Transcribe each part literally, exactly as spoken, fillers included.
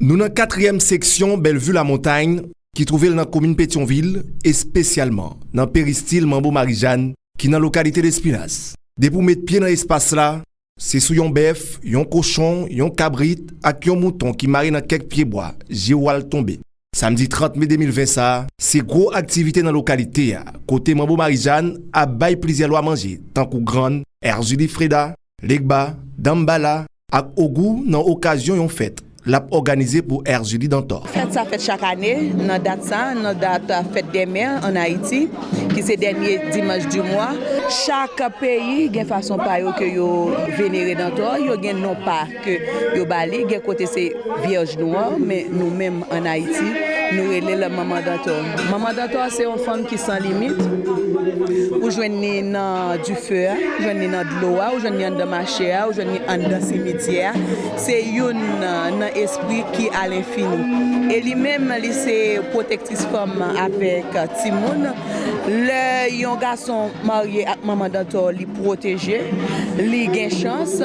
Nou nan katriyèm seksyon Bèlvi Lamontany, ki twouve l nan komin Petyonvil, espesyalman nan peristil Manbo Marijàn, ki nan lokalite Lespinas. Depi w met pye nan espas la, se sou yon bèf, yon kochon, yon kabrit ak yon mouton ki mare nan kèk pyebwa je w al tonbe. Samdi trant me de mil ven sa a, se gwo aktivite nan lokalite a, kote Manbo Marijàn ap bay plizyè lwa manje, tankou grann, Erzulie Freda, Legba, Danmbala ak Ogou nan okazyon yon fèt l ap òganize pou Erzulie Dantor. Fèt sa fèt chak ane, nan dat sa, nan dat, a, fèt dè mè ann Ayiti, ki se dènye dimanch di mwa. Chak peyi gen fason pa yo ke yo venere Dantor, yo gen non pa ke yo ba li, gen kote se Vyèj Nwa, men nou menm ann Ayiti, nou rele l Manman Dantor. Manman Dantor se yon fanm ki san limit. Ou jwenn li nan dife a, ou jwenn li nan dlo a, ou jwenn li anndan mache a, ou jwenn li anndan simityè a. Se youn nan, nan espri ki a lenfini. E li menm, li se pwotektris fanm avèk timoun. Lè yon gason marye ak Manman Dantor, li pwoteje, li gen chans,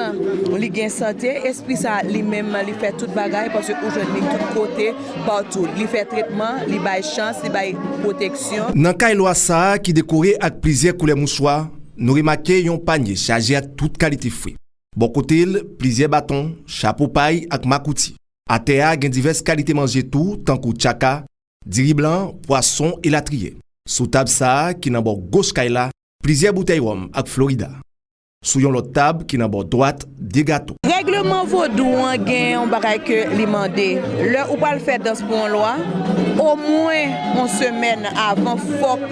li gen sante. Espri sa, li menm, li fè tout bagay, paske ou jwenn li tout kote, patou. Li fè tretman, li bay chans, li bay pwoteksyon. Nan kay lwa sa a ki dekore ak plizyè koulè mouchwa, nou remake yon panye chaje ak tout kalite fwi. Bò kote l, plizyè baton, chapo pay ak makouti. Atè a gen divès kalite manje tou, tankou tchaka, diri blan, pwason, elatriye. Sou tab sa a, ki nan bò goch kay la, plizyè boutèy wòm ak Florida. Sou yon lòt tab, ki nan bò dwat, de gato. Règleman vodou an gen yon bagay ke li mande. Lè ou pral fè dans pou yon lwa, omwen yon semèn avan, fòk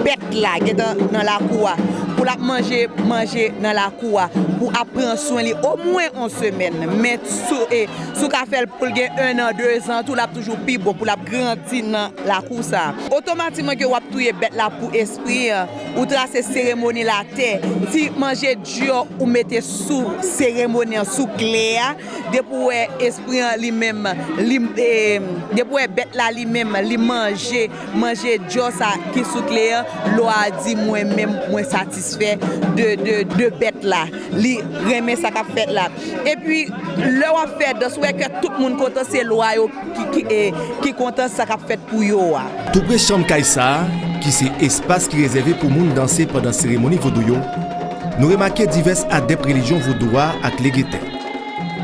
bèt la gentan nan lakou a. Pou l ap manje, manje nan lakou a. Pou ap pran swen li omwen yon semèn. Men sou, e, si w ka fè l pou l gen en an, de zan, tou l ap toujou pi bon, pou l ap grandi nan lakou sa a. Otomatikman ke w ap touye bèt la pou espri an, ou trase seremoni l atè. Ti manje djò ou mete sou seremoni an, sou kle a, depi w wè espri an li menm, li, e, depi w wè bèt la li menm, li manje, manje djò sa ki sou kle an, lwa a di mwen menm, mwen satisfè de, de, de bèt la. Li renmen sa k ap fèt la. Epi, lè w ap fè dans, ou wè ke tout moun kontan, se lwa yo ki, ki, e, ki kontan sa k ap fèt pou yo a. Toupre chanm kay sa a, ki se espas ki rezève pou moun danse pandan seremoni vodou yo, nou remake divès adèp relijyon vodou a ak legete.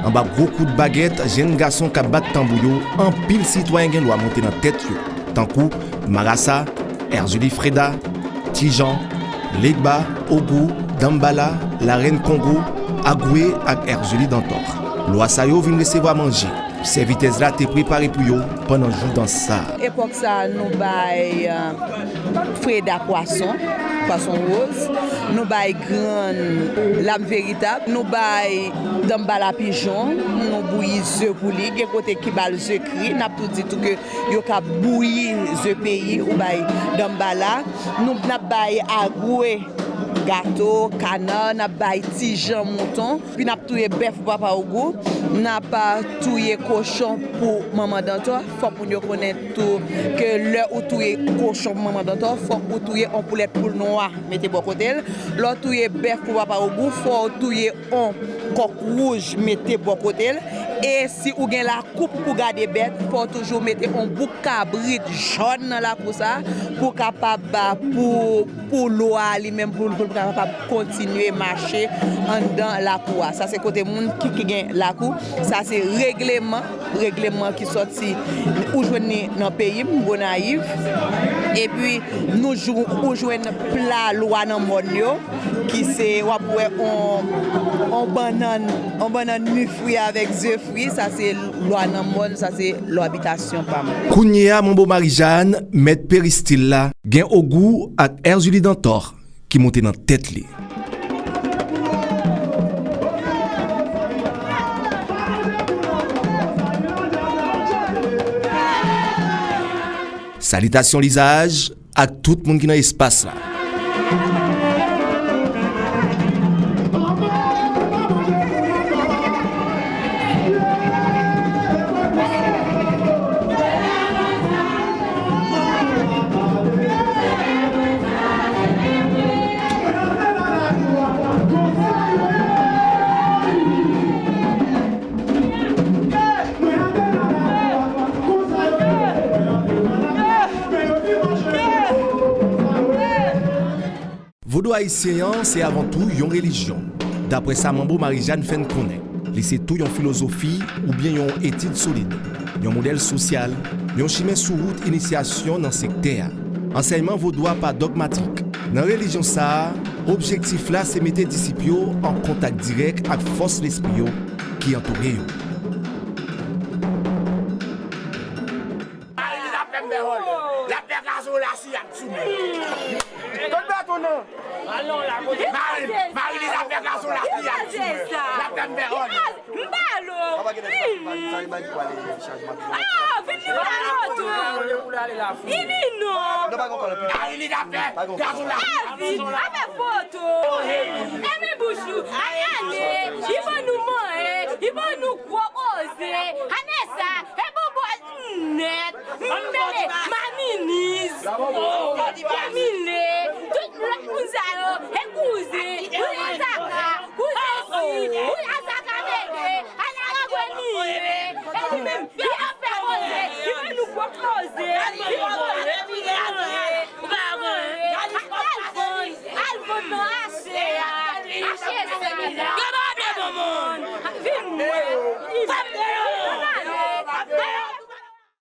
Anba gwo kout bagèt, jenn gason k ap bat tanbou yo, anpil sitwayen gen lwa monte nan tèt yo, tankou Marasa, Erzulie Freda, Ti Jan, Legba, Ogou, Danmbala, Larèn Kongo, Agwe ak Erzulie Dantor. Lwa sa yo vin resevwa manje. Sèvitèz la te prepare pou yo pandan jou dans sa a. Epòk sa a, nou bay, e, Freda pwason, pwason woz. Nou bay grann lam veritab. Nou bay Danmbala pijon. Nou bouyi ze pou li. Gen kote ki ba l ze kri. N ap tou di tou ke yo ka bouyi ze peyi ou bay Danmbala. Nou, n ap bay Agwe gato, kana, n ap bay Ti Jan mouton. Epi n ap touye bèf pou Papa Ogou. N ap, a, touye kochon pou Manman Dantor. Fòk moun yo konnen tou ke lè ou touye kochon pou Manman Dantor, fòk ou touye yon poulèt poul nwa, mete bò kote l. Lè w touye bèf pou Papa Ogou, fò w touye yon kòk wouj, mete bò kote l. E si ou gen lakou pou gade bèt, fò w toujou mete yon bouk kabrit jòn nan lakou sa a pou kapab, a, pou pou lwa a li menm, pou, pou l kapab kontinye mache anndan lakou a. Sa se kote moun ki, ki gen lakou. Sa se règleman, règleman ki sòti, ou jwenn li nan peyi m, Gonayiv. Epi nou jou, ou jwenn pla lwa nan mòn yo, ki se, w ap wè on, on bannann, on bannann mi fri avèk ze fri. Sa se lwa nan mòn, sa se lwa bitasyon pa m. Kounye a, Manbo Marijàn, mèt peristil la, gen Ogou ak Erzulie Dantor ki monte nan tèt li. Salitasyon lizaj ak tout moun ki nan espas la. Ayisyen an se avan tou yon relijyon. Daprè sa Manbo Marijàn fè n konnen, li se tou yon filozofi oubyen yon etid solid, yon modèl sosyal, yon chimen sou wout inisyasyon nan sektè a. Ansèyman vodou a pa dògmatik. Nan relijyon sa a, objektif la se mete disip yo an kontak dirèk ak fòs lespri yo ki antoure yo. Marie-Lise ap fè m fè vòlè. L ap fè gazon la si y ap sou mwen. Tout baton nan. Marie-Lise ap fè gazon la si y ap sou mwen. L ap fè m fè vòlè. M balo. Ah, vin li balo tou. Ini non. Marie-Lise ap fè gazon la. Avi, ap fè foto. Emen bouch ou. Ayane, li ban nou manje, li ban nou gwo koze. Anesa,